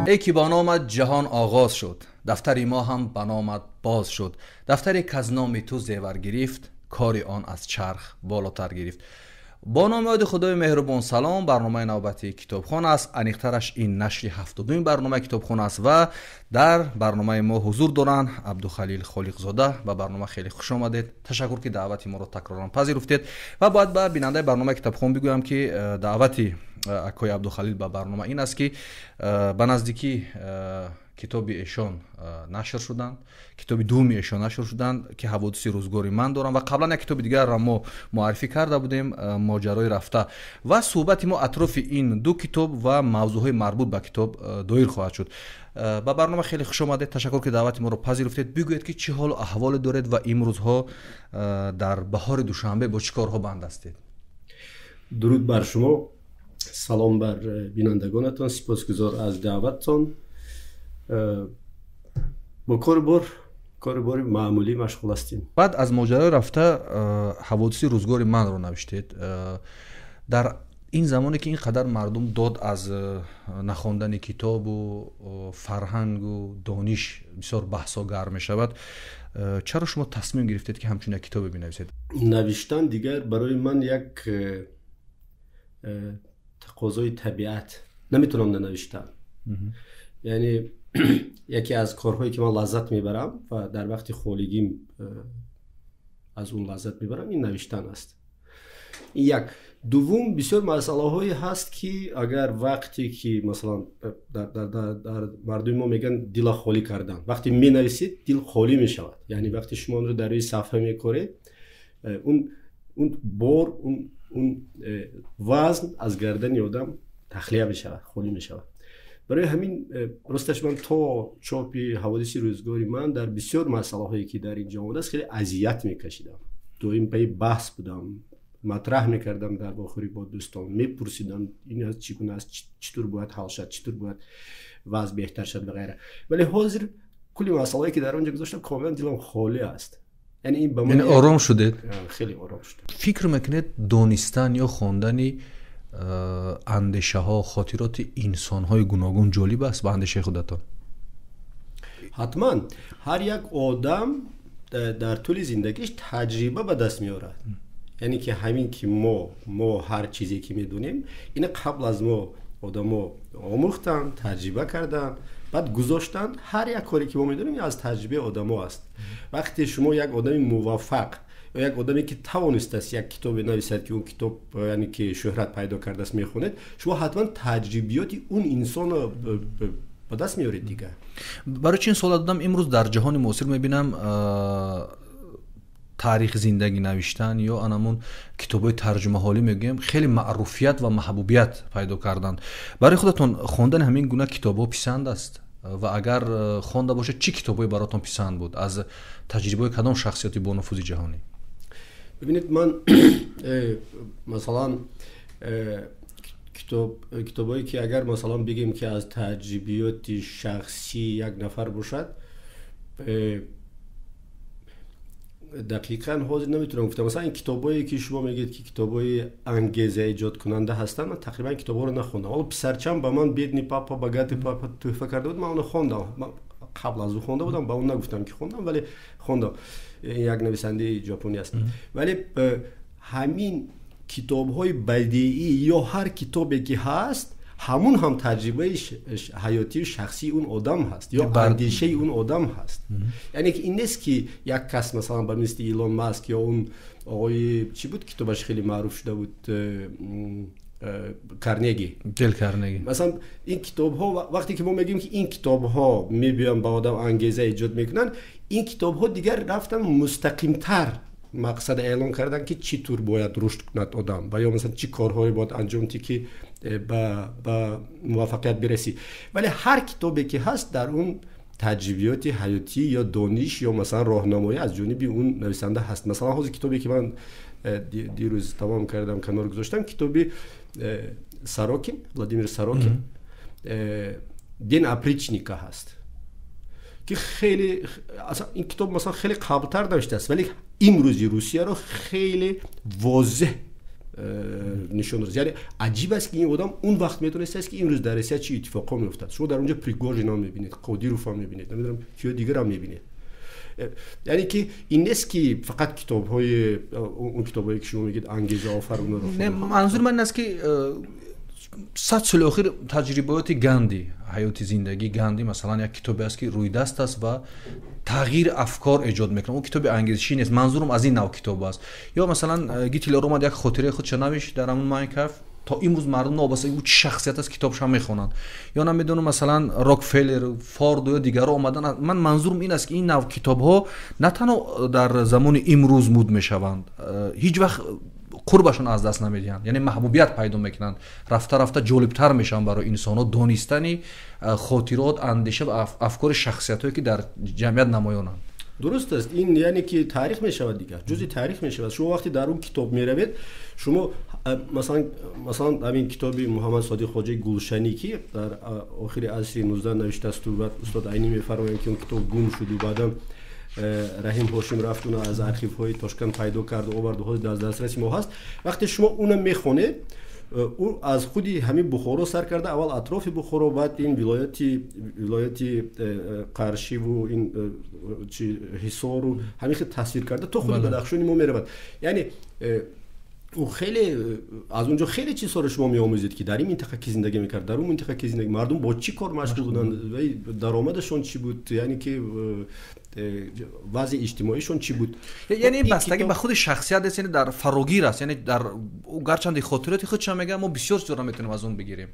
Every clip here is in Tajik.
Эй ки бо номат ҷаҳон оғоз шуд, дафтари мо ҳам ба номат боз шуд. Дафтаре к аз номи ту зевар гирифт, кори он аз чарх болотар гирифт. Бо номи ёди Худои меҳрубон салом. Барномаи навбатии Китобхон аст. Аниқтараш, ин нашри 72-ми барномаи Китобхон аст ва дар барномаи мо ҳузур доранд Абдухалил Холиқзода. Ба барнома хеле хуш омадед. Ташаккур, ки даъвати моро такроран пазируфтед. Ва бояд ба бинандаи барномаи Китобхон бигӯям, ки даъвати акои Абдухалил ба барнома ин аст, ки ба наздикӣ китоби эшон нашр шуданд, китоби дуюми эшон нашр шуданд, ки «Ҳаводиси рӯзгори ман» доранд. Ва қаблан як китоби дигарро мо муаррифӣ карда будем, «Моҷарои рафта». Ва суҳбати мо атрофи ин ду китоб ва мавзӯъҳои марбут ба китоб доир хоҳад шуд. Ба барнома хеле хуш омадед. Ташаккур, ки даъвати моро пазируфтед. Бигӯед, ки чӣ ҳолу аҳволе доред ва имрӯзҳо дар баҳори Душанбе бо чӣ корҳо банд ҳастед? Дуруд бар шумо, салом бар бинандагонатон. Сипосгузор аз даъваттон. Бо кору бори маъмулӣ машғул ҳастем. Баъд аз «Моҷарои рафта» «Ҳаводиси рӯзгори манро» навиштед. Дар ин замоне ки ин қадар мардум дод аз нахондани китобу фарҳангу дониш бисёр баҳсо гарм мешавад, чаро шумо тасмим гирифтед, ки ҳамчун як китобе бинависед? Навиштан дигар барои ман як тақозои табиат. Наметавонам нанавиштам. Яъне яке аз корҳое, ки ман лаззат мебарам ва дар вақти холигим аз он лаззат мебарам, ин навиштан аст. Ин як. Дуввум, бисёр масъалаҳое ҳаст, ки агар вақте ки масалан дар мардуми мо мегӯянд «дила холӣ кардан», вақте менависед, дил холӣ мешавад. Яъне вақте шумо онро дар рӯи сафҳа мекоред, он бор, он вазн аз гардани одам тахлия мешавад, холӣ мешавад. Барои ҳамин росташ ман то чопи «Ҳаводиси рӯзгори ман» дар бисёр масъалаҳое, ки дар ин ҷо омадааст, хеле азият мекашидам. Доим пайи баҳс будам, матраҳ мекардам дар вохӯрӣ бо дӯстон, мепурсидам, ин чӣ гуна аст, чӣ тур бояд ҳал шад, чӣ тур бояд вазъ беҳтар шад ва ғайра. Вале ҳозир кулли масъалаҳое, ки дар он ҷо гузоштам, комилан дилам холӣ аст. Яъне ин ба ман ором шудед? Хеле ором шудам. Фикр мекунед, донистан ё хондани андешаҳо, хотироти инсонҳои гуногун ҷолиб аст ба андешаи худатон? Ҳатман. Ҳар як одам дар тӯли зиндагиш таҷриба ба даст меорад. Яъне ки ҳамин ки мо ҳар чизе ки медонем, ина қабл аз мо одамо омӯхтанд, таҷриба карданд, баъд гузоштанд. Ҳар як коре, ки мо медонем, аз таҷрибаи одамо аст. Вақте шумо як одами муваффақ ё як одаме, ки тавонистааст як китобе нависад, ки он китоб, яъне ки шӯҳрат пайдо кардааст, мехонед, шумо ҳатман таҷрибиёти он инсонро ба даст меоред дигар. Барои чи ин суола додам? Имрӯз дар ҷаҳони муосир мебинам, таърихи зиндагӣ навиштан ё анамун китобҳои тарҷумаҳолӣ мегӯем, хеле маъруфият ва маҳбубият пайдо карданд. Барои худатон хондани ҳамин гуна китобҳо писанд аст? Ва агар хонда бошед, чӣ китобҳое баротон писанд буд, аз таҷрибаҳои кадом шахсияти бонуфузи ҷаҳонӣ? Бибинед, ман масалан китобҳое, ки агар масалан бигем, ки аз таҷрибиёти шахсии як нафар бошад, дақиқан ҳозир наметавонам гуфтам. Масалан, ин китобҳое, ки шумо мегӯед, ки китобҳои ангеза эҷодкунанда ҳастанд, ман тақрибан китобҳоро нахондам. Ҳоло писарчам ба ман «Бедный папа, богатый папа» тӯҳфа карда буд, ман онро хондам. Қабл аз ӯ хонда будам, ба он нагуфтам, ки хондам, вале хондам. Як нависандаи ҷопонӣ аст. Вале ҳамин китобҳои бадеӣ ё ҳар китобе, ки ҳаст, ҳамун ҳам таҷрибаи ҳаётии шахсии он одам ҳаст ё андешаи он одам ҳаст. Яъне ки ин нест, ки як кас, масалан, ба мисли Илон Маск ё он оғои чӣ буд, китобаш хеле маъруф шуда буд, Карнеги. Дел Карнеги. Масалан, ин китобҳо, вақте ки мо мегӯем, ки ин китобҳо мебиёнд, ба одам ангеза эҷод мекунанд, ин китобҳо дигар рафтан мустақимтар мақсад эълон кардан, ки чӣ тур бояд рушд кунад одам ва ё масалан чӣ корҳое бояд анҷом дӣ, ки ба муваффақият бирасӣ. Вале ҳар китобе, ки ҳаст, дар он таҷрибиёти ҳаётӣ ё дониш ё масалан роҳнамоӣ аз ҷониби он нависанда ҳаст. Масалан, ҳозир китобе, ки ман дирӯз тамом кардам, канор гузоштам, китоби Сорокин, Владимир Сорокин, «День опричника» ҳаст, ки хеле ин китоб масалан хеле қаблтар навиштааст, вале имрӯзи Русияро хеле возеҳ нишон дод. Яъне аҷиб аст, ки ин одам он вақт медонистааст, ки имрӯз дар Россия чӣ иттифоқҳо меафтад. Шумо дар онҷо Пригожинам мебинед, Қодировам мебинед, намедонам киё дигарам мебинед. Яъне ки ин нест, ки фақат китобҳои он китобҳое, ки шумо мегӯед, ангезаофар, онро Не, манзури ман ин аст, ки 100 соли охир таҷрибаоти Ганди, ҳаёти зиндагии Ганди, масалан, як китобе аст, ки рӯйдаст аст ва тағйири афкор эҷод мекунад. Он китоби ангезишӣ нест, манзурам аз ин нав китоб аст. Ё масалан, Гитлер омад, як хотираи худша навишт дар ҳамон Майн Кампф, то имрӯз мардум новобаста ӯ чӣ шахсият аст, китобшам мехонанд. Ё намедонам, масалан, Рокфеллер, Форд ё дигарро омадан. Ман манзурам ин аст, ки ин нав китобҳо на танҳо дар замони имрӯз муд мешаванд, ҳеҷ вақт қурбашон аз даст намедиҳанд, яъне маҳбубият пайдо мекунанд, рафта рафта ҷолибтар мешаванд барои инсонҳо донистани хотирот, андеша ва афкори шахсиятҳое, ки дар ҷамъият намоёнанд. Дуруст аст. Ин яъне ки таърих мешавад, дигар ҷузъи таърих мешавад. Шумо вақте дар он китоб меравед, шумо масалан, ҳамин китоби Муҳаммад Содиқ Хоҷаи Гулшанӣ, ки дар охири асри 19 навиштааст, баъд устод Айнӣ мефармоянд, ки он китоб гум шуду баъдан Раҳим Ҳошим рафт, уна аз архивҳои Тошканд пайдо карду оварду, ҳозир дар дастраси мо ҳаст. Вақте шумо уна мехонед, ӯ аз худи ҳамин Бухоро сар карда, аввал атрофи Бухоро, баъд ин вилояти Қаршиву ин чи Ҳисору ҳамин хел тасвир карда, то худи Бадахшони мо меравад. Яъне ӯ хеле аз он ҷо хеле чизҳоро шумо меомӯзед, ки дар ин минтақа ки зиндагӣ мекард, дар он минтақа ки зиндагӣ, мардум бо чӣ кор машғул буданд, даромадашон чӣ буд, яъне ки вазъи иҷтимоишон чӣ буд. Яъне ин бастагӣ ба худи шахсият нест, яъне дар фарогир аст, яъне дар гарчанде хотироти худшам мегӯям, мо бисёр чизро метавонем аз он бигирем.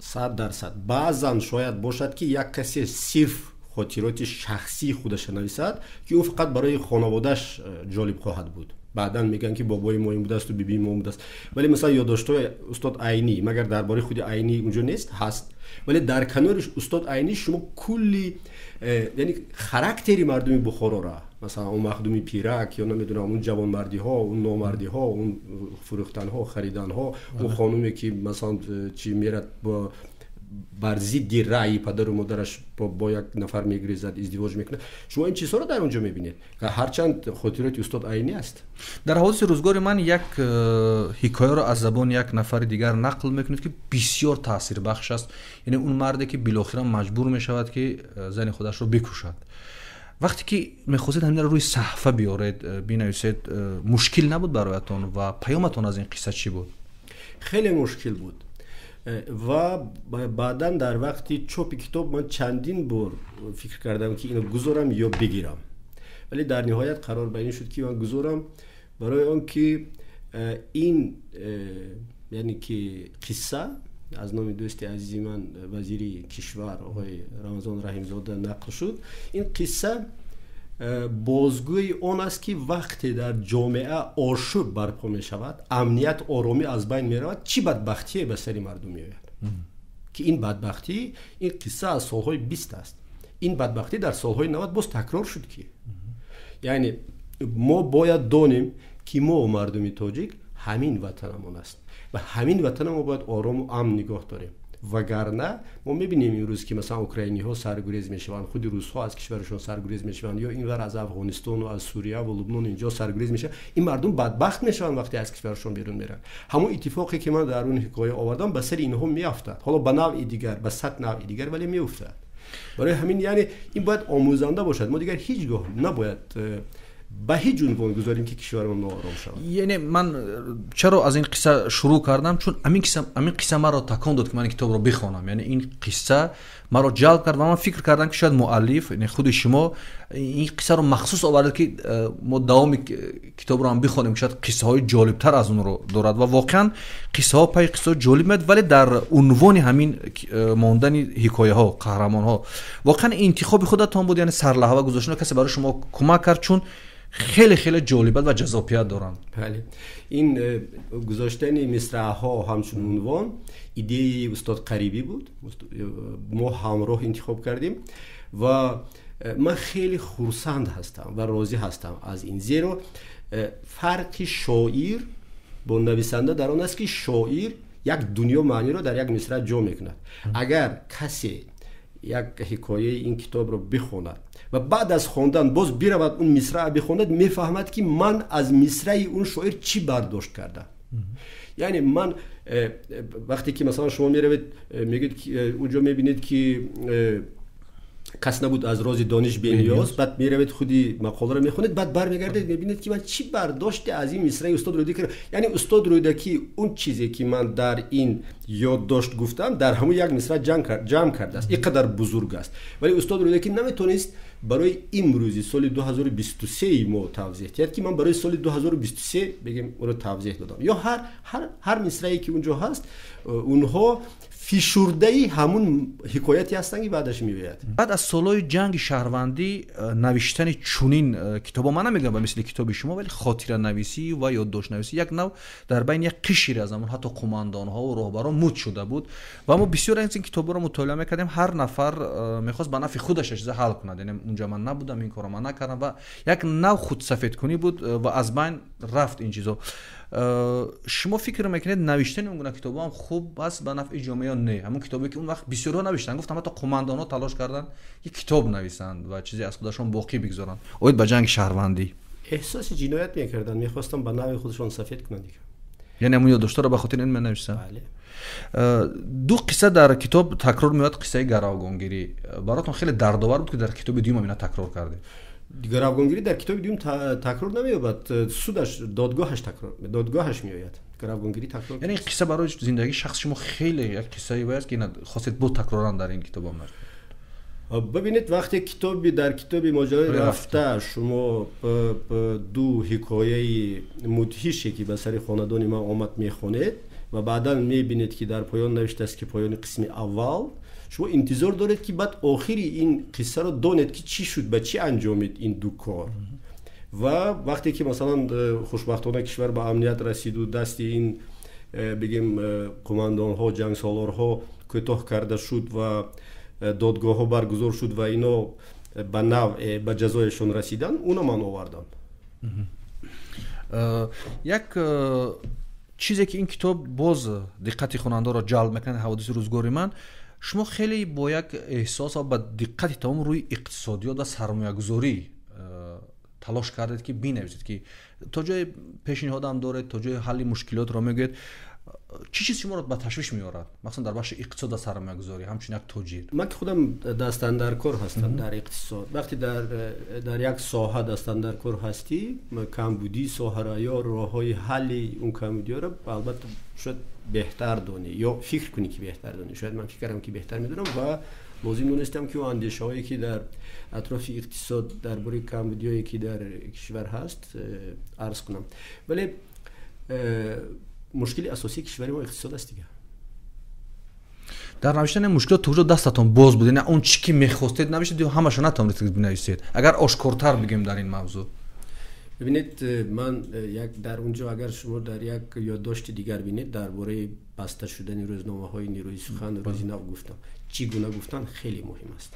100%. Баъзан шояд бошад, ки як касе сирф хотироти шахсии худаша нависад, ки ӯ фақат барои хонаводааш ҷолиб хоҳад буд. Баъдан мегӯянд, ки бобои мо ин будасту бибии мо будааст. Вале масалан, ёддоштҳои устод Айнӣ магар дар бораи худи Айнӣ унҷо нест? Ҳаст. Вале дар канори устод Айнӣ шумо кулли яъне характери мардуми Бухорора, масалан, он махдуми пирак ё намедонам, он ҷавонмардиҳо, он номардиҳо, он фурӯхтанҳо, хариданҳо, он хонуме, ки масалан чи мерад, бар зидди раъйи падару модараш бо як нафар мегрезад, издивоҷ мекунад, шумо ин чизҳоро дар он ҷо мебинед, ҳарчанд хотироти устод Айнӣ аст. Дар ҳодиси рӯзгори ман як ҳикояро аз забони як нафари дигар нақл мекунед, ки бисёр таъсирбахш аст, яъне он марде, ки билохира маҷбур мешавад, ки зани худашро бикушад. Вақте ки мехостед ҳаминро рӯи саҳфа биёред, бинависед, мушкил набуд бароятон ва паёматон аз ин қисса чӣ буд? Хеле мушкил буд ва баъдан дар вақти чопи китоб ман чандин бор фикр кардам, ки ино гузорам ё бигирам, вале дар ниҳоят қарор ба ин шуд, ки ман гузорам, барои он ки ин яъне ки қисса аз номи дӯсти азизи ман, вазири кишвар оқои Рамазон Раҳимзода нақл шуд. Ин қисса бозгӯи он аст, ки вақте дар ҷомеа ошӯб барпо мешавад, амният, оромӣ аз байн меравад, чӣ бадбахтие ба сари мардум меояд, ки ин бадбахтӣ, ин қисса аз солҳои 20 аст, ин бадбахтӣ дар солҳои 90 боз такрор шуд, ки яъне мо бояд донем, ки мо мардуми тоҷик ҳамин ватанамон аст ва ҳамин ватана мо бояд орому амн нигоҳ дорем. Вагарна мо мебинем имрӯз, ки масалан украиниҳо саргурез мешаванд, худи русҳо аз кишварашон саргурез мешаванд, ё инвар аз Афғонистону аз Сурия ва Лубнон инҷо саргурез мешаванд. Ин мардум бадбахт мешаванд, вақте аз кишварашон берун мераванд. Ҳамон иттифоқе, ки ман дар он ҳикоя овардам, ба сари инҳо меафтад, ҳоло ба навъи дигар, ба сад навъи дигар, вале меафтад. Барои ҳамин яъне ин бояд омӯзанда бошад. Мо дигар ҳеҷ гоҳ набояд ба ҳеҷ унвон гузорем, ки кишварамон ноором шавад. Яъне ман чаро аз ин қисса шурӯъ кардам? Чун ҳамин қисса маро такон дод, ки ман ин китобро бихонам. Яъне ин қисса маро ҷалб кард ва ман фикр кардам, ки шояд муаллиф, яъне худи шумо, ин қиссаро махсус овардед, ки мо давоми китобро ҳам бихонем, ки шояд қиссаҳои ҷолибтар аз онро дорад. Ва воқеан қиссаҳо пайи қиссаҳо ҷолиб меяд, вале дар унвони ҳамин мондани ҳикояҳо, қаҳрамонҳо, воқеан интихоби худатон буд, яъне сарлаҳва гузоштан, касе барои шумо кӯмак кард? Чун хеле хеле ҷолибат ва ҷаззобият доранд. Бале, ин гузоштани мисраъҳо ҳамчун унвон идеяи устод Қарибӣ буд, мо ҳамроҳ интихоб кардем ва ман хеле хурсанд ҳастам ва розӣ ҳастам аз ин, зеро фарқи шоир бо нависанда дар он аст, ки шоир як дунё маъниро дар як мисраъ ҷо мекунад. Агар касе як ҳикояи ин китобро бихонад ва баъд аз хондан боз биравад, он мисраъ бихонад, мефаҳмад, ки ман аз мисраи он шоир чӣ бардошт кардам. Яъне ман вақте ки масалан шумо меравед, мегӯед, унҷо мебинед, ки кас набуд аз рози дониш бениёз, баъд меравед, худи мақоларо мехонед, баъд бармегардед, мебинед, ки ман чӣ бардоште аз ин мисраи устод Рӯдакӣ кардам. Яъне устод Рӯдакӣ он чизе ки ман дар ин ёддошт гуфтам, дар ҳамон як мисра ҷамъ кардааст. Ин қадар бузург аст, вале устод Рӯдакӣ наметавонист барои имрӯзи соли 2023 мо тавзеҳ диҳад, ки ман барои соли 2023 бигем ӯро тавзеҳ додам. Ё ҳар мисрае ки унҷо ҳаст, онҳо фишурдаи ҳамун ҳикояте ҳастанд, ки баъдаш меояд. Баъд аз солҳои ҷанги шаҳрвандӣ навиштани чунин китобо, ман намегӯям ба мисли китоби шумо, вале хотиранависӣ ва ёддоштнависӣ як нав дар байни як қишре аз ҳамон ҳатто қумандонҳо ва роҳбарон муд шуда буд ва мо бисёр аз ин китобҳоро мутолиа мекардем. Ҳар нафар мехост ба нафъи худаш чиза ҳал кунад, яъне унҷа ман набудам, ин корро ман накардам ва як нав худсафедкунӣ буд ва аз байн рафт ин чизо. Шумо фикр мекунед, навиштани он гуна китобҳо ҳам хуб аст ба нафъи ҷомеа ё не? Ҳамон китобе ки он вақт бисёрҳо навиштанд, гуфтам, ҳатто қумандонҳо талош карданд, ки китоб нависанд ва чизе аз худашон боқӣ бигзоранд оид ба ҷанги шаҳрвандӣ. Эҳсоси ҷиноят мекарданд, мехостанд ба навъи худашон сафед кунанд. Яъне ҳамон ёддоштҳоро ба хотири ин менависанд? Бале. Ду қисса дар китоб такрор меояд. Қиссаи гаравгонгирӣ баротон хеле дардовар буд, ки дар китоби дуюм ина такрор кардед. Гаравгонгирӣ дар китоби дуюм такрор намеёбад, судаш, додгоҳаш такрор, додгоҳаш меояд, гаравгонгирӣ такрор. Яъне ин қисса барои зиндагии шахси шумо хеле як қиссаи вай аст, ки хостед бо такроран дар ин китоб омад. Бибинед, вақте китоби дар китоби моҷарои рафта шумо ду ҳикояи мудҳише, ки ба сари хонадони ман омад, мехонед ва баъдан мебинед, ки дар поён навиштааст, ки поёни қисми аввал, шумо интизор доред, ки баъд охири ин қиссаро донед, ки чӣ шуд, ба чӣ анҷомид ин ду кор. Ва вақте ки масалан хушбахтона кишвар ба амният расиду дасти ин бигем қумандонҳо, ҷангсолорҳо кӯтоҳ карда шуд ва додгоҳҳо баргузор шуд ва ино ба навъе ба ҷазояшон расиданд, уно ман овардам. Як чизе ки ин китоб боз диққати хонандаро ҷалб мекунад, ҳаводиси рӯзгори ман, шумо хеле бо як эҳсос ва ба диққати тамом рӯи иқтисодиёт ва сармоягузорӣ талош кардед, ки бинависед, ки то ҷое пешниҳодам доред, то ҷои ҳалли мушкилотро мегӯед. Чӣ чиз шуморо ба ташвиш меорад, махсусан дар бахши иқтисод ва сармоягузорӣ, ҳамчун як тоҷир? Ман ки худам дастандаркор ҳастам дар иқтисод. Вақте дар як соҳа дастандаркор ҳастӣ, камбудии соҳаро ё роҳҳои ҳалли он камбудиҳоро албатта шояд беҳтар донӣ ё фикр кунӣ, ки беҳтар донӣ. Шояд ман фикр кардам, ки беҳтар медонам ва лозим донистам, ки он андешаҳое, ки дар атрофи иқтисод, дар бораи камбудиҳое, ки дар кишвар ҳаст, арз кунам. Вале мушкили асосии кишвари мо иқтисод аст дига. Дар навиштани мушкилот то куҷо дастатон боз буд? Яъне он чӣ ки мехостед, навиштед ё ҳамаша натавонистед бинависед? Агар ошкортар бигӯем дар ин мавзӯъ. Бибинед, ман як дар унҷо, агар шумо дар як ёддошти дигар бинед, дар бораи баста шудани рӯзномаҳои Нерӯи сухан, Рӯзи нав гуфтам. Чӣ гуна гуфтан хеле муҳим аст.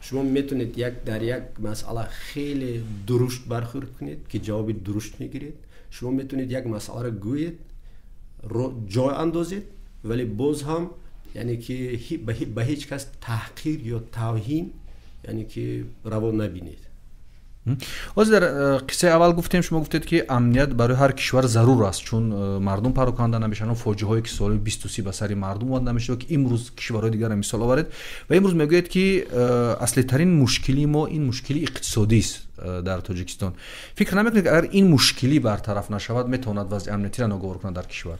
Шумо метавонед як дар як масъала хеле дурушт бархӯрд кунед, ки ҷавоби дурушт мегиред. Шумо метавонед як масъаларо гӯед, ҷой андозед, вале боз ҳам яъне ки ба ҳеҷ кас таҳқир ё тавҳин яъне ки раво набинед. Ҳозир дар қиссаи аввал гуфтем, шумо гуфтед, ки амният барои ҳар кишвар зарур аст, чун мардум пароканда намешаванд, фоҷиаҳое, ки соли 20-30 ба сари мардум омад, намешавад, ки имрӯз кишварҳои дигарро мисол оваред ва имрӯз мегӯед, ки аслитарин мушкили мо ин мушкили иқтисодист дар Тоҷикистон. Фикр намекунед, агар ин мушкилӣ бартараф нашавад, метавонад вазъи амниятиро ногувор кунад дар кишвар?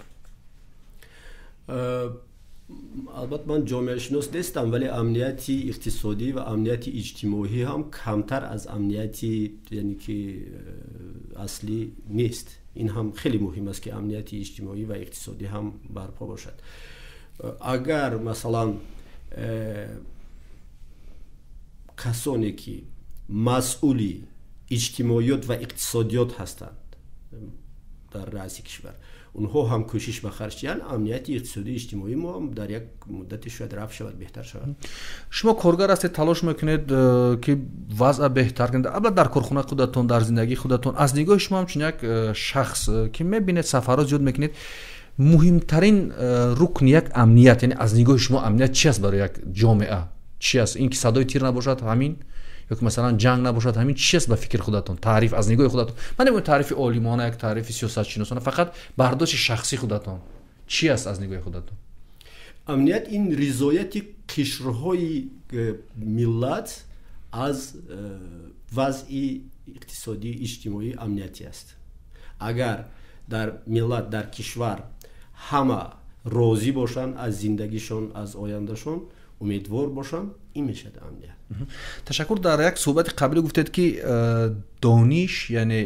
Албатта, ман ҷомеашинос нестам, вале амнияти иқтисодӣ ва амнияти иҷтимоӣ ҳам камтар аз амнияти яъне ки аслӣ нест. Ин ҳам хеле муҳим аст, ки амнияти иҷтимоӣ ва иқтисодӣ ҳам барпо бошад. Агар масалан касоне, ки масъули иҷтимоиёт ва иқтисодиёт ҳастанд дар раъси кишвар, онҳо ҳам кӯшиш ба харҷ диҳанд, амнияти иқтисодии иҷтимоии мо ҳам дар як муддате шояд рафъ шавад, беҳтар шавад. Шумо коргар ҳастед, талош мекунед, ки вазъа беҳтар кунед, албатта дар корхонаи худатон, дар зиндагии худатон. Аз нигоҳи шумо, ҳамчун як шахс, ки мебинед, сафарҳо зиёд мекунед, муҳимтарин рукни як амният, яъне аз нигоҳи шумо амният чи аст, барои як ҷомеа чи аст? Ин ки садои тир набошад, ҳамин, Ё ки масалан ҷанг набошад, ҳамин чи аст ба фикри худатон? Таъриф аз нигоҳи худатон. Ман намегӯям таърифи олимона, як таърифи сиёсатшиносона, фақат бардошти шахсии худатон. Чӣ аст аз нигоҳи худатон? Амният ин ризояти қишрҳои миллат аз вазъи иқтисодӣ, иҷтимоӣ, амниятӣ аст. Агар дар миллат, дар кишвар ҳама розӣ бошанд аз зиндагишон, аз ояндашон, умедвор бошанд, ин мешавад амният. Ташаккур. Дар як суҳбати қаблӣ гуфтед, ки дониш, яъне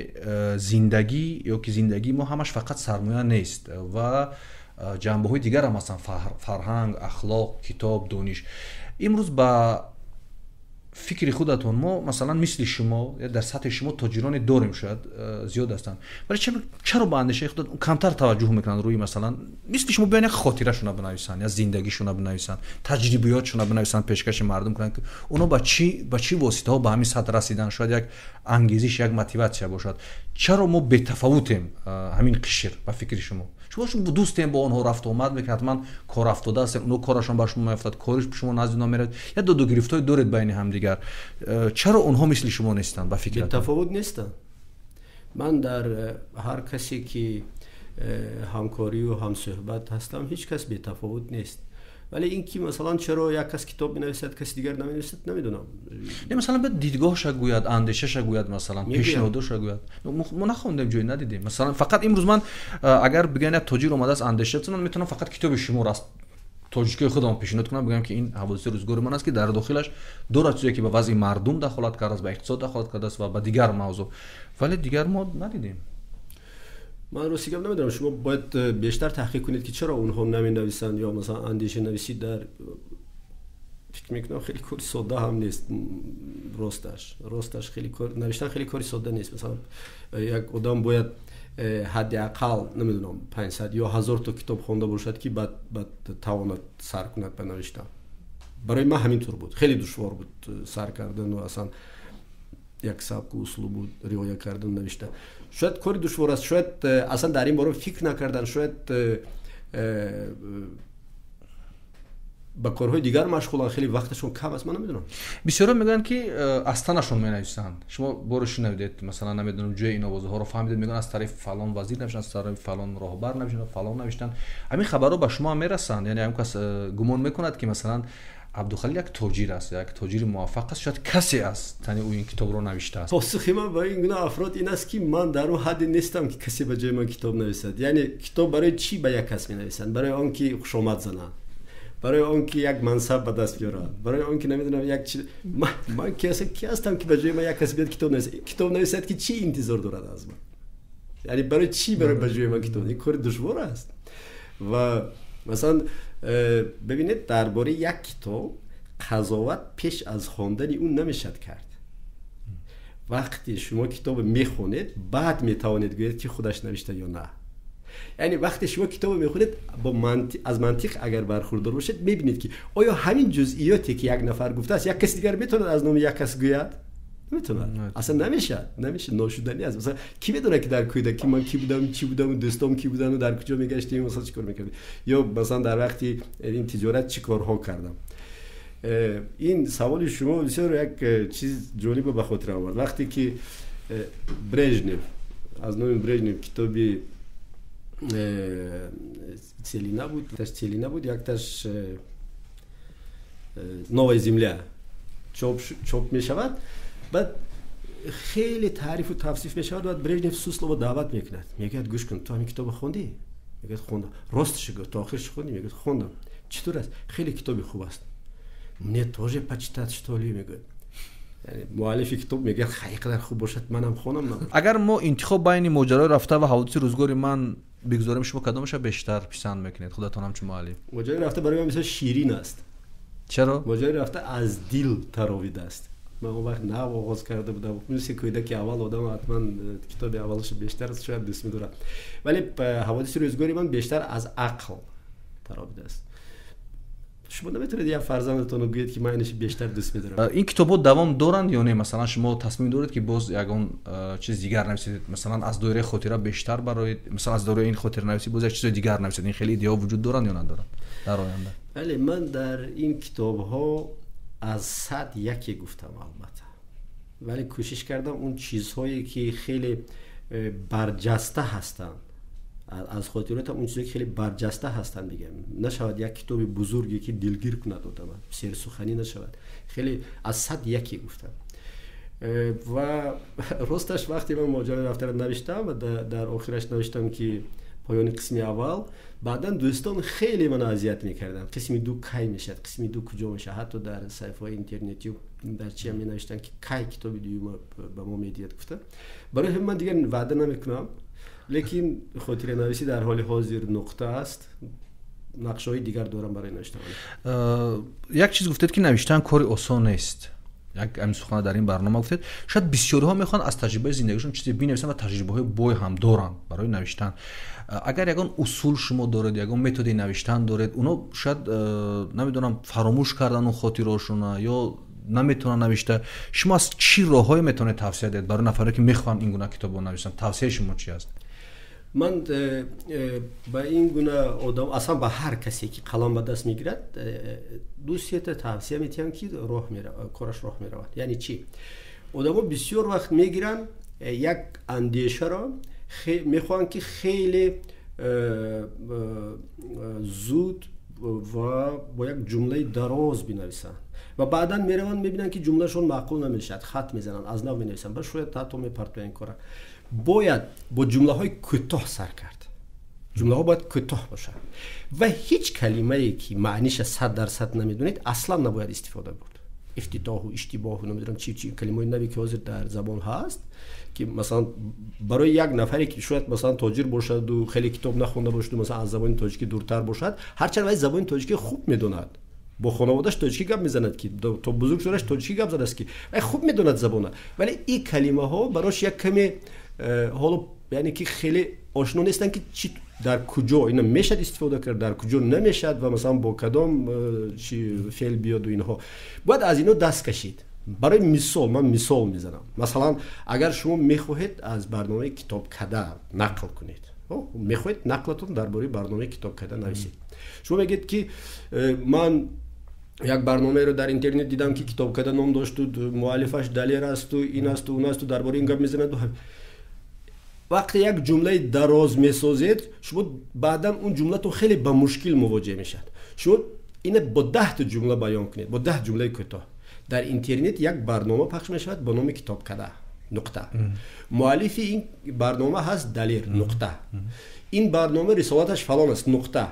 зиндагӣ ё ки зиндагии мо ҳамаш фақат сармоя нест ва ҷанбаҳои дигар ҳам ҳастанд: фарҳанг, ахлоқ, китоб, дониш. Имрӯз ба фикри худатон мо масалан мисли шумо ё дар сатҳи шумо тоҷироне дорем, шояд зиёд ҳастанд, вале чаро ба андешаи худатон камтар таваҷҷӯҳ мекунанд рӯи масалан мисли шумо биён як хотирашона бинависанд, я зиндагишона бинависанд, таҷрибиётшона бинависанд, пешкаши мардум кунанд, ки оно ба чӣ воситаҳо ба ҳамин сатҳ расиданд, шояд як ангезиш, як мотиватсия бошад. Чаро мо бетафовутем ҳамин қишр ба фикри шумо? Шумо дӯстем, бо онҳо рафту омад мекунед, ҳатман кор афтода ҳастем, онҳо корашон ба шумо меафтад, кориш шумо назди онҳо меравад, як доду гирифтҳое доред байни ҳамдигар. Чаро онҳо мисли шумо нестанд ба фикратон? Бетафовут нестанд. Ман дар ҳар касе ки ҳамкорию ҳамсӯҳбат ҳастам, ҳеҷ кас бетафовут нест. Вале ин ки масалан чаро як кас китоб менависад, каси дигар наменависад, намедонам. Не, масалан бояд дидгоҳша гӯяд, андешаша гӯяд, масалан пешниҳодоша гӯяд. Мо нахондем, ҷое надидем. Масалан фақат имрӯз ман агар бигӯям як тоҷир омадааст андеша, ман метавонам фақат китоби шуморо аз тоҷикои худам пешниҳод кунам, бигӯям ки ин ҳаводиси рӯзгори ман аст, ки дар дохилаш дорад чизе ки ба вазъи мардум дахолат кардааст, ба иқтисод дахолат кардааст ва ба дигар мавзӯъ. Вале дигар мо надидем. Ман рости гап намедонам, шумо бояд бештар таҳқиқ кунед ки чаро онҳо наменависанд ё масалан андешанависӣ дар фикр мекунам хеле кори содда ҳам нест. Росташ хеле кор навиштан хеле кори содда нест. Масалан як одам бояд ҳадди ақал намедонам 500 ё 1000 то китоб хонда бошад, ки баъд тавонад сар кунад ба навиштан. Барои ман ҳамин тур буд, хеле душвор буд сар кардан ва аслан як сабку услубу риоя кардан навиштан. Шояд кори душвор аст, шояд аслан дар ин бора фикр накардан, шояд ба корҳои дигар машғуланд, хеле вақташон кам аст, ман намедонам. Бисёрҳо мегӯянд, ки аз танашон менависанд. Шумо боро шунавидед, масалан намедонам ҷои ин овозҳоро фаҳмидед, мегӯянд аз тарафи фалон вазир навиштанд, аз тарафи фалон роҳбар навиштанд, фалон навиштанд. Ҳамин хабарҳо ба шумо ҳам мерасанд? Яъне ҳам кас гумон мекунад, ки масалан Абдухалил як тоҷир аст, як тоҷири муваффақ аст, шояд касе аз тани ӯ ин китобро навиштааст. Посухи ман ба ин гуна афрод ин аст, ки ман дар он ҳадде нестам, ки касе ба ҷои ман китоб нависад. Яъне китоб барои чӣ ба як кас менависанд? Барои он ки хушомад зананд, барои он ки як мансаб ба даст биёранд, барои он ки намедонам як чи. Ман ки ҳастам, ки ба ҷои ман як кас биёд китоб нависад? Китоб нависад, ки чӣ интизор дорад аз ман? Яъне барои чӣ ба ҷои ман китоб? Ин кори душвор аст. Ва масалан бибинед, дар бораи як китоб қазоват пеш аз хондани он намешад кард. Вақте шумо китобро мехонед, баъд метавонед гӯед, ки худаш навишта ё на. Яъне вақте шумо китобро мехонед, аз мантиқ агар бархурдор бошед, мебинед, ки оё ҳамин ҷузъиёте ки як нафар гуфтааст, як каси дигар метавонад аз номи як кас гӯяд? Наметавонад. Аслан намешавад, намешавад, ношуданӣ аст. Масалан кӣ медонад, ки дар кӯдакӣ ман кӣ будам, чӣ будам, дӯстом кӣ буданд, дар куҷо мегаштем, масалан чӣ кор мекардем, ё масалан дар вақти ин тиҷорат чӣ корҳо кардам. Ин саволи шумо бисёр як чиз ҷолиб ба хотир овард. Вақте ки Брежнев, аз номи Брежнев китоби Целина буд, таш Целина буд, якташ Новая земля чоп мешавад, баъд хеле таърифу тавсиф мешавад. Баъд Брежнев Суслово даъват мекунад, мегӯяд: гӯш кун, ту ҳамин китобро хондӣ? Мегӯяд: хондам. Росташо гӯ, то охираш хондӣ? Мегӯяд: хондам. Чӣ тур аст? Хеле китоби хуб аст. Мне тоже почитать, что ли? Мегӯяд. Муаллифи китоб мегӯяд: хай, қадар хуб бошад, манам хонам. Агар мо интихоб байни моҷарои рафта ва ҳаводиси рӯзгори ман бигзорем, шумо кадомаша бештар писанд мекунед худатон ҳамчун муаллиф? Моҷарои рафта барои ман бисёр ширин аст. Чаро? Моҷарои рафта аз дил таровидааст. Ман он вақт нав оғоз карда будам. Мисли кӯдаки аввал одам ҳатман китоби аввалашо бештар шояд дӯст медорад. Вале ҳаводиси рӯзгори ман бештар аз ақл таровидааст. Шумо наметавонед як фарзандатонро гӯед, ки ман инашо бештар дӯст медорам. Ин китобҳо давом доранд ё не? Масалан шумо тасмим доред, ки боз ягон чиз дигар нависед, масалан аз доираи хотира бештар барои, масалан аз доираи ин хотиранависӣ боз як чизи дигар нависед? Ин хеле идеяҳо вуҷуд доранд ё надоранд дар оянда? Бале, ман дар ин китобҳо аз 100 яке гуфтам, албатта. Вале кӯшиш кардам он чизҳое ки хеле барҷаста ҳастанд, аз хотиротам он чизҳое ки хеле барҷаста ҳастанд бигӯям. Нашавад як китоби бузурге ки дилгир кунад одама, серсуханӣ нашавад. Хеле аз сад яке гуфтам. Ва росташ вақте ман моҷарои рафтаро навиштам ва дар охираш навиштам ки поёни қисми аввал, баъдан дӯстон хеле маро азият мекарданд. Қисми ду кай мешавад, қисми ду куҷо мешавад. Ҳатто дар саҳифаҳои интернетӣ дар чиам менавиштанд ки кай китоби дуюм ба мо медиҳад гуфта. Барои ҳамин ман дигар ваъда намекунам, лекин хотиранависӣ дар ҳоли ҳозир нуқта аст. Нақшаҳои дигар дорам барои навиштан. Як чиз гуфтед ки навиштан кори осон нест. Як ҳамин сухана дар ин барнома гуфтед. Шояд бисёриҳо мехоҳанд аз таҷрибаи зиндагишон чизе бинависанд ва таҷрибаҳои бой ҳам доранд барои навиштан. Агар ягон усул шумо доред, ягон методи навиштан доред, оно шояд намедонам фаромӯш кардан он хотираҳошона ё наметавонанд навишта. Шумо аз чӣ роҳҳое метавонед тавсия диҳед барои нафаре ки мехоҳанд ин гуна китобро нависанд? Тавсияи шумо чи аст? Ман ба ин гуна одам, аслан ба ҳар касе ки қалам ба даст мегирад, ду сета тавсия метиҳам ки кораш роҳ меравад. Яъне чӣ? Одамо бисёр вақт мегиранд як андешаро, мехоҳанд ки хеле зуд ва бо як ҷумлаи дароз бинависанд ва баъдан мераванд мебинанд ки ҷумлашон маъқул намешавад, хат мезананд, аз нав менависанд, ба шояд ҳатто мепартоянд кора. Бояд бо ҷумлаҳои кӯтоҳ сар кард. Ҷумлаҳо бояд кӯтоҳ бошанд ва ҳеҷ калимае ки маъниша 100% намедонед аслан набояд истифода бурд. Ифтитоҳу, иштибоҳу, намедонам чи чи калимаҳои наве ки ҳозир дар забон ҳаст, ки масалан барои як нафаре ки шояд масалан тоҷир бошаду хеле китоб нахонда бошаду масалан аз забони тоҷикӣ дуртар бошад, ҳарчанд вай забони тоҷикӣ хуб медонад, бо хонаводааш тоҷикӣ гап мезанад, ки то бузург шудааш тоҷикӣ гап задааст, ки вай хуб медонад забона, вале ин калимаҳо барош як каме ҳоло яъне ки хеле ошно нестанд ки чи дар куҷо ина мешад истифода кард, дар куҷо намешад ва масалан бо кадом чи феъл биёду инҳо. Бояд аз ино даст кашид. Барои мисол ман мисол мезанам. Масалан агар шумо мехоҳед аз барномаи китобкада нақл кунед, мехоҳед нақлатон дар бораи барномаи китобкада нависед, шумо мегӯед ки ман як барномаеро дар интернет дидам ки китобкада ном дошту, муаллифаш Далер асту, ин асту, он асту, дар бораи ин гап мезанаду. Вақте як ҷумлаи дароз месозед, шумо баъдан он ҷумлатон хеле ба мушкил мувоҷеҳ мешавад. Шумо ина бо 10 ҷумла баён кунед, бо 10 ҷумлаи кӯтоҳ. Дар интернет як барнома пахш мешавад ба номи китобкада нуқта. Муаллифи ин барнома ҳаст Далер нуқта. Ин барнома рисолаташ фалон аст нуқта.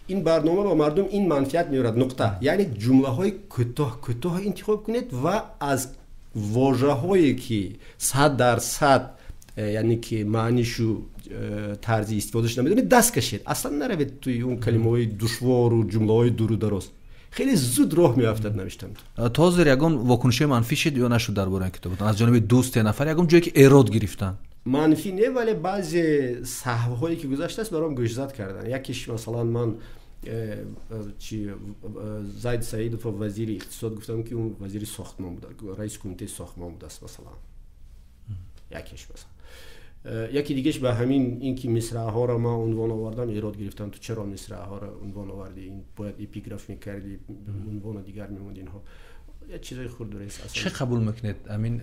Ин барнома ба мардум ин манфиат меорад нуқта. Яъне ҷумлаҳои кӯтоҳ кӯтоҳ интихоб кунед ва аз вожаҳое ки 100% яъне ки маънишу тарзи истифодааш намедонед даст кашед. Аслан наравед туи он калимаҳои душвору ҷумлаҳои дуру дароз. Хеле зуд роҳ меафтад навиштан. То ҳозир ягон вокунишҳои манфӣ шид ё нашуд дар бораи китобатон аз ҷониби дӯст я нафар, ягон ҷое ки эрод гирифтанд? Манфӣ не, вале баъзе саҳвҳое ки гузаштааст баром гӯшзад карданд. Якеш масалан ман чи Зайд Саидов вазири иқтисод гуфтам ки он вазири сохтмон буда, раиси кумитаи сохтмон будааст масалан. Якеш масалан. Яке дигаш ба ҳамин ин ки мисраъҳоро ман унвон овардам эрод гирифтам, ту чаро мисраъҳоро унвон овардӣ, ин бояд эпиграф мекардӣ, унвоно дигар мемонд инҳо. Як чизои хурд рест аслан. Чӣ қабул мекунед? Амин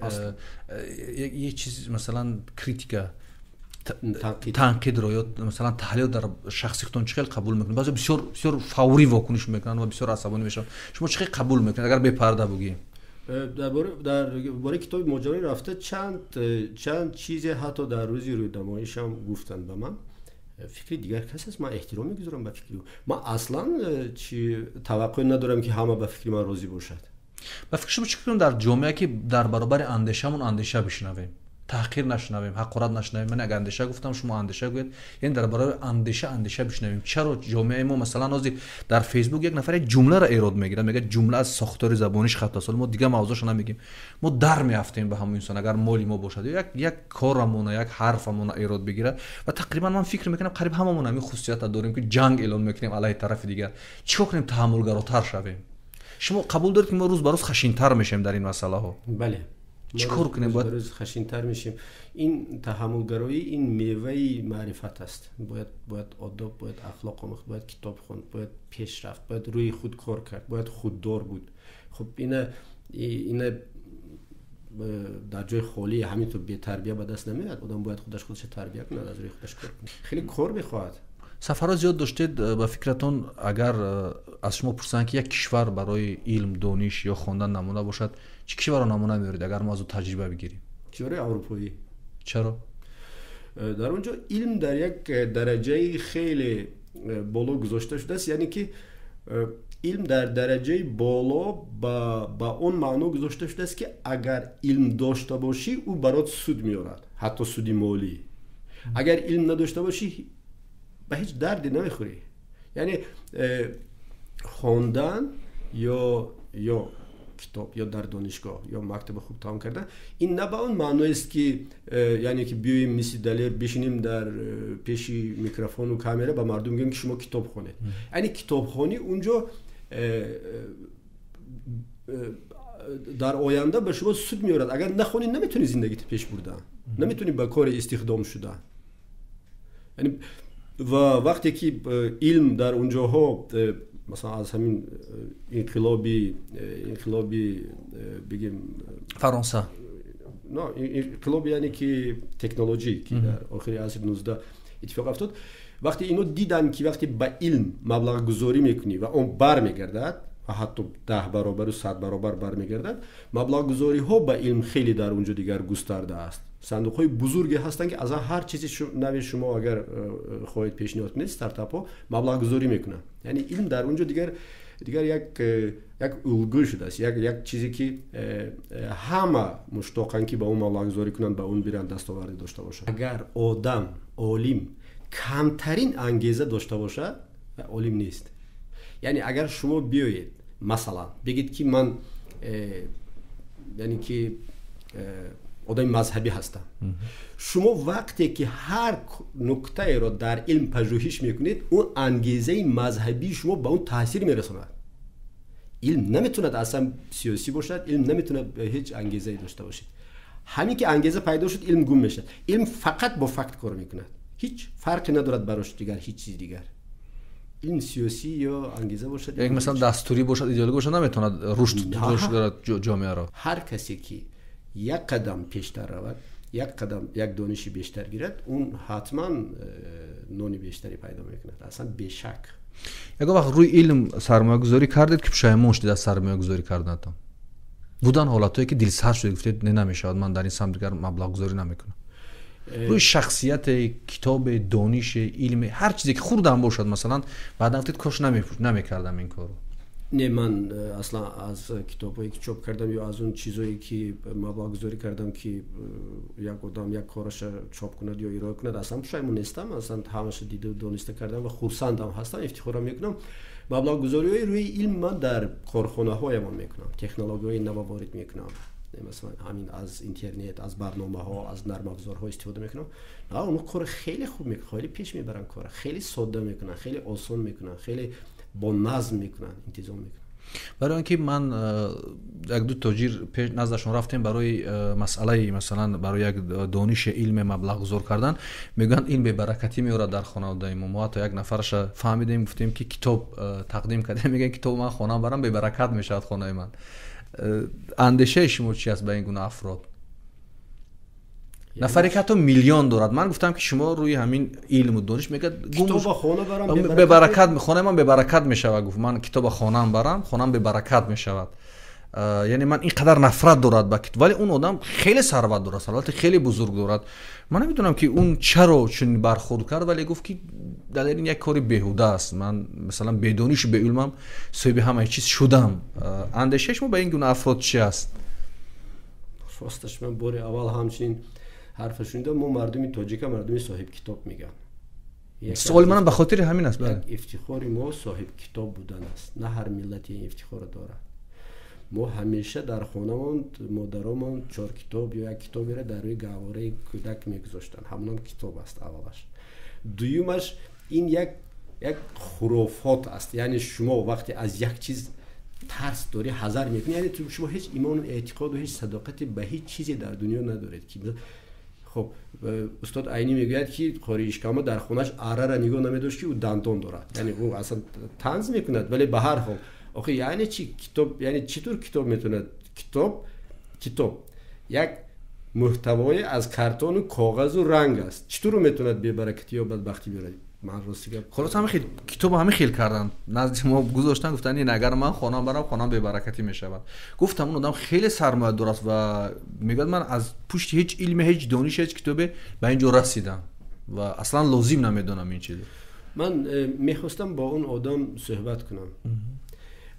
як чиз масалан критика, танқидро ё масалан таҳлил дар шахси худтон чӣ хел қабул мекунед? Баъзе бисёр бисёр фаврӣ вокуниш мекунанд ва бисёр асабонӣ мешаванд. Шумо чӣ хел қабул мекунед агар бепарда бугӣ? Дар бораи китоби моҷарои рафта чанд чизе ҳатто дар рӯзи рӯйдамоишам гуфтанд ба ман. Фикри дигар кас аст, ман эҳтиром мегузорам ба фикри ӯ. Ман аслан чи таваққӯъ надорам ки ҳама ба фикри ман розӣ бошад. Ба фикри шумо чӣ кунем дар ҷомеа ки дар баробари андешамон андеша бишнавем, таҳқир нашнавем, ҳақорат нашнавем? Ман агар андеша гуфтам, шумо андеша гӯед, яъне дар баробари андеша андеша бишнавем. Чаро ҷомеаи мо масалан ҳозир дар Фейсбук як нафар як ҷумларо эрод мегирад, мегӯяд ҷумла аз сохтори забониш хато аст, мо дигар мавзӯъшо намегӯем. Мо дар меафтем ба ҳамон инсон агар моли мо бошад, як корамона, як ҳарфамона эрод бигирад. Ва тақрибан ман фикр мекунам қариб ҳамамон ҳамин хусусиятро дорем ки ҷанг эълон мекунем алайҳи тарафи дигар. Чӣ кор кунем таҳаммулгаротар шавем? Шумо қабул доред ки мо рӯз ба рӯз хашинтар мешавем дар ин масъалаҳо? Бале. Чӣ кор кунем? Бояд рӯз хашинтар мешем. Ин таҳаммулгароӣ ин меваи маърифат аст. Бояд одоб, бояд ахлоқ омӯхт, бояд китоб хонд, бояд пеш рафт, бояд рӯи худ кор кард, бояд худдор буд. Хуб ина дар ҷои холӣ ҳаминтур бетарбия ба даст намеояд. Одам бояд худаш тарбия кунад, аз рӯи худаш кор кунад. Хеле кор мехоҳад. Сафарҳо зиёд доштед. Ба фикратон, агар аз шумо пурсанд, ки як кишвар барои илм, дониш ё хондан намуна бошад, чӣ кишварро намуна меоред, агар мо аз ӯ таҷриба бигирем? Кишварҳои аврупоӣ. Чаро? Дар он ҷо илм дар як дараҷаи хеле боло гузошта шудааст, яъне ки илм дар дараҷаи боло ба он маъно гузошта шудааст, ки агар илм дошта бошӣ, ӯ барот суд меорад, ҳатто суди молӣ. Агар илм надошта бошӣ, ба ҳеҷ дарде намехӯрӣ. Яъне хондан ё китоб ё дар донишгоҳ ё мактаби хуб тамом кардан, ин на ба он маъноест, ки яъне ки биёем мисли Далер бишинем дар пеши микрофону камера, ба мардум гӯем, ки шумо китоб хонед. Яъне китобхонӣ унҷо дар оянда ба шумо суд меорад. Агар нахонӣ, наметавонӣ зиндагиро пеш бурдан, наметавонӣ ба кори истихдом шудан. Яъне ва вақте ки илм дар унҷоҳо, масалан, аз ҳамин инқилоби, бигем, Фаронса. На, инқилоби, яъне ки технологӣ, ки дар охири асри 19 иттифоқ афтод, вақте ино диданд, ки вақте ба илм маблағгузорӣ мекунӣ ва он бармегардад, ва ҳатто 10 баробару 100 баробар бармегардад, маблағгузориҳо ба илм хеле дар унҷо дигар густарда аст. Сандуқҳои бузурге ҳастанд, ки аз ҳар чизи нави шумо агар хоҳед пешниҳод кунед, стартапҳо маблағгузорӣ мекунанд. Яъне илм дар унҷо дигар як улгӯ шудааст, як чизе, ки ҳама муштоқанд, ки ба он маблағгузорӣ кунанд, ба он биранд, дастовардӣ дошта бошанд. Агар одам, олим камтарин ангеза дошта бошад, олим нест. Яъне агар шумо биёед, масалан, бигед, ки ман яъне ки одами мазҳабӣ ҳастам, шумо вақте ки ҳар нуктаеро дар илм пажӯҳиш мекунед, он ангезаи мазҳабии шумо ба он таъсир мерасонад. Илм наметавонад аслан сиёсӣ бошад, илм наметавонад ҳеҷ ангезае дошта бошад. Ҳамин ки ангеза пайдо шуд, илм гум мешавад. Илм фақат бо факт кор мекунад, ҳеҷ фарқе надорад барош дигар, ҳеҷ чизи дигар. Илм сиёсӣ ё ангеза бошад, як масалан дастурӣ бошад, идеологӣ бошад, наметавонад рушд дорад ҷомеаро. Ҳар касе ки як қадам пештар равад, як қадам, як дониши бештар гирад, он ҳатман нони бештаре пайдо мекунад, аслан бешак. Ягон вақт рӯи илм сармоягузорӣ кардед, ки пушаймон шудед аз сармоягузорӣ карданатон? Будан ҳолатҳое, ки дилсард шудед, гуфтед, не, намешавад, ман дар ин самт дигар маблағгузорӣ намекунам? Рӯи шахсияте, китобе, донише, илме, ҳар чизе ки хурдам бошад, масалан, баъдан гуфтед, кош намекардам ин корро. Не, ман аслан аз китобҳое, ки чоп кардам, ё аз он чизое, ки маблағгузорӣ кардам, ки як одам як кораша чоп кунад ё ироа кунад, аслан пушаймон нестам. Аслан ҳамаша дида дониста кардам ва хурсандам ҳастам, ифтихорам мекунам. Маблағгузориҳои рӯи илм ман дар корхонаҳоямон мекунам, технологияҳои нава ворид мекунам, масалан, ҳамин аз интернет, аз барномаҳо, аз нармафзорҳо истифода мекунам. Онҳо кори хеле хуб мекунанд, хеле пеш мебаранд кора, хеле содда мекунанд, хеле осон мекунанд, хеле бо назм мекунанд, интизом мекунанд. Барои он ки ман як ду тоҷир наздашон рафтем барои масъалаи, масалан, барои як дониши илме маблағгузор кардан, мегӯянд, ин бебаракатӣ меорад дар хонаводаи мо. Мо ҳатто як нафараша фаҳмидем, гуфтем, ки китоб тақдим кардем, мегӯянд, китоб ман хонам барам, бебаракат мешавад хонаи ман. Андешаи шумо чи аст ба ин гуна афрод? Нафаре ки ҳатто миллион дорад, ман гуфтам, ки шумо рӯи ҳамин илму дониш, мегӯяд, бебаракат, хонаи ман бебаракат мешавад. Гуфт, ман китоба хонам барам, хонам бебаракат мешавад. Яъне ман ин қадар нафрат дорад ба китоб, вале он одам хеле сарват дорад, сарвати хеле бузург дорад. Ман намедонам, ки он чаро чунин бархӯрд кард, вале гуфт, ки дар ин як кори беҳуда аст, ман масалан бедонишу беилмам соҳиби ҳамаи чиз шудам. Андешаи шумо ба ин гуна афрод чи аст? Росташ, ман бори аввал ҳамчунин ҳарфа шунидам. Мо мардуми тоҷика мардуми соҳибкитоб мегӯянд. Суоли манам ба хотири ҳамин аст. Як ифтихори мо соҳибкитоб будан аст. На ҳар миллате ин ифтихорро дорад. Мо ҳамеша дар хонамон модаромон чор китоб ё як китоберо дар рӯи гаҳвораи кӯдак мегузоштанд. Ҳамонам китоб аст аввалаш. Дуюмаш, ин як хурофот аст. Яъне шумо вақте аз як чиз тарс дорӣ, ҳазар мекунӣ, яъне шумо ҳеҷ имону эътиқоду ҳеҷ садоқате ба ҳеҷ чизе дар дунё надоред. Ки хоб, устод Айнӣ мегӯяд, ки қори Ишкама дар хонаш аррара нигоҳ намедошт, ки ӯ дандон дорад. Яъне ӯ аслан танз мекунад, вале ба ҳар ҳол, охи, яъне чи китоб, яъне чӣ тур китоб метавонад, китоб Як муҳтавое аз картону коғазу ранг аст. Чӣ тур метавонад бебаракатӣ ё бадбахтӣ биёрад? Ман рости гап, Хулоса, ҳамин хел китоб ҳамин хел карданд, назди мо гузоштанд, гуфтанд, ин агар ман хонам барам, хонам бебаракатӣ мешавад. Гуфтам, он одам хеле сармоядор аст ва мегӯяд, ман аз пушти ҳеҷ илме, ҳеҷ дониш, ҳеҷ китобе ба ин ҷо расидам ва аслан лозим намедонам ин чизе. Ман мехостам бо он одам суҳбат кунам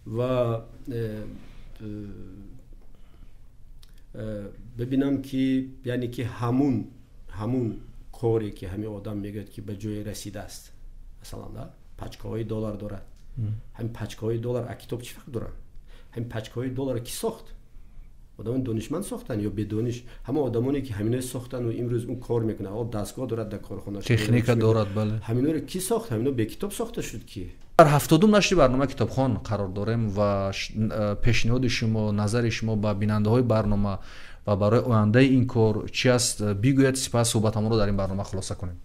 ва бибинам, ки яъне ки ҳамун коре ки ҳамин одам мегӯяд, ки ба ҷое расидааст, масалан, да, пачкаҳои доллар дорад. Ҳамин пачкаҳои доллар а китоб чӣ фарқ доранд? Ҳамин пачкаҳои долларро кӣ сохт? Одамони донишманд сохтанд ё бедониш? Ҳама одамоне ки ҳаминои сохтанд, имрӯз он кор мекунад, о дастгоҳ дорад дар корхона, Техника дорад, бале. Ҳаминоро кӣ сохт? Ҳамино бекитоб сохта шуд ки. Дар 70-ум нашри барномаи Китобхон қарор дорем ва пешниҳоди шумо, назари шумо ба бинандаҳои барнома ва барои ояндаи ин кор чӣ аст, бигӯяд, сипас суҳбатамонро дар ин барнома хулоса кунем.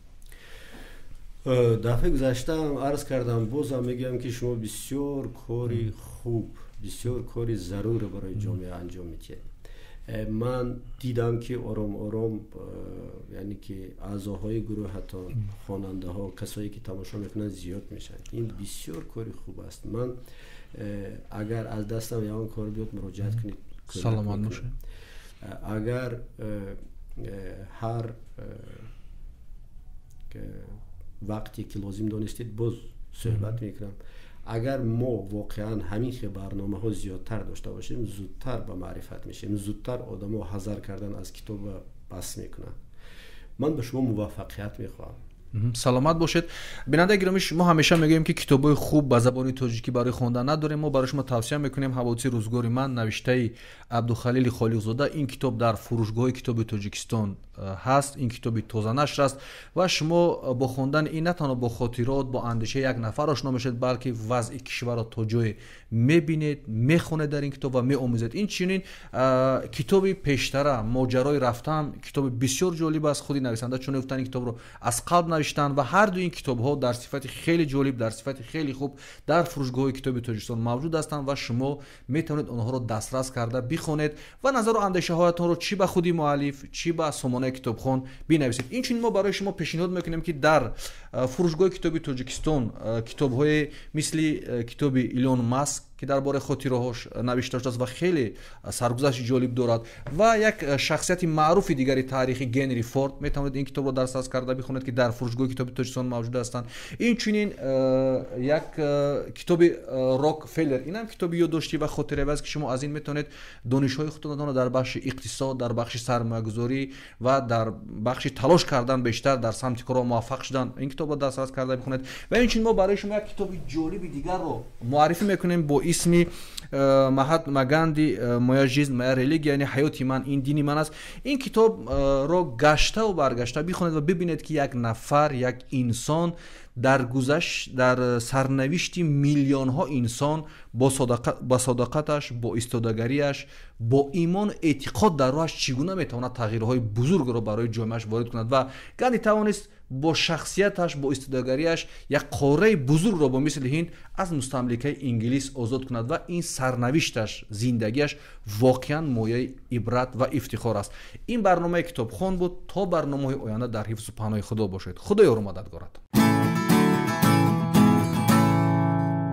Дафъаи гузаштаам арз кардам, бозам мегӯям, ки шумо бисёр кори хуб, бисёр кори зарурро барои ҷомеа анҷом медиҳед. Ман дидам, ки ором ором, яъне ки аъзоҳои гурӯҳатон, хонандаҳо, касое ки тамошо мекунанд, зиёд мешаванд. Ин бисёр кори хуб аст. Ман агар аз дастам ягон кор биёд, муроҷиат кунед. Саломат бошед. Агар ҳар вақте ки лозим донистед, боз суҳбат мекунам. Агар мо воқеан ҳамин хел барномаҳо зиёдтар дошта бошем, зудтар ба маърифат мешавем, зудтар одамо ҳазар кардан аз китоба бас мекунанд. Ман ба шумо муваффақият мехоҳам. Саломат бошед. Бинандаи гиромӣ, мо ҳамеша мегӯем, ки китобҳои хуб ба забони тоҷикӣ барои хондан надорем. Мо барои шумо тавсия мекунем «Ҳаводиси рӯзгори ман» навиштаи Абдухалили Холиқзода. Ин китоб дар фурӯшгоҳи китоби Тоҷикистон ҳаст. Ин китоби тозанашр аст ва шумо бо хондани ин на танҳо бо хотирот, бо андешаи як нафар ошно мешавед, балки вазъи кишварро то ҷое мебинед, мехонед дар ин китоб ва меомӯзед. Инчунин китоби пештара «Моҷарои рафтам» китоби бисёр ҷолиб аст. Худи нависанда чун гуфтан, ин китобро аз қалб навиштанд ва ҳар ду ин китобҳо дар сифати хеле ҷолиб, дар сифати хеле хуб дар фурӯшгоҳҳои китоби Тоҷикистон мавҷуд ҳастанд ва шумо метавонед онҳоро дастрас карда бихонед ва назару андешаҳоятонро чӣ ба худи муаллиф, чӣ ба сомонаи Китобхон бинависед. Инчунин мо барои шумо пешниҳод мекунем, ки дар фурӯшгоҳи китоби Тоҷикистон китобҳое мисли китоби Илон Маск, ки дар бораи хотираҳош навишта шудааст ва хеле саргузашти ҷолиб дорад, ва як шахсияти маъруфи дигари таърихи, Генри Форд, метавонед ин китобро дастрас карда бихонед, ки дар фурӯшгоҳи китоби Тоҷикистон мавҷуд ҳастанд. Инчунин як китоби Рокфеллер, инам китоби ёддоштӣ ва хотиравӣ аст, ки шумо аз ин метавонед донишҳои худатонро дар бахши иқтисод, дар бахши сармоягузорӣ ва дар бахши талош кардан бештар дар самти корро муваффақ шудан, ин китобро дастрас карда бихонед. Ва инчунин мо барои шумо як китоби ҷолиби дигарро муаррифӣ мекунем бо исми Маҳатма Ганди «Моя жизнь, моя религия», яъне «Ҳаёти ман, ин дини ман аст». Ин китобро гаштаву баргашта бихонед ва бибинед, ки як нафар, як инсон дар гузашт, дар сарнавишти миллионҳо инсон бо содоқаташ, бо истодагариаш, бо имону эътиқод дар роҳаш чӣ гуна метавонад тағйирҳои бузургро барои ҷомеаш ворид кунад. Ва Ганди тавонист бо шахсияташ, бо истодагариаш як қораи бузургро бо мисли Ҳинд аз мустамликаи Инглис озод кунад ва ин сарнавишташ, зиндагиаш воқеан мояи ибрат ва ифтихор аст. Ин барномаи Китобхон буд. То барномаҳои оянда дар ҳифзу паноҳи Худо бошед. Худо ёру мададгорат.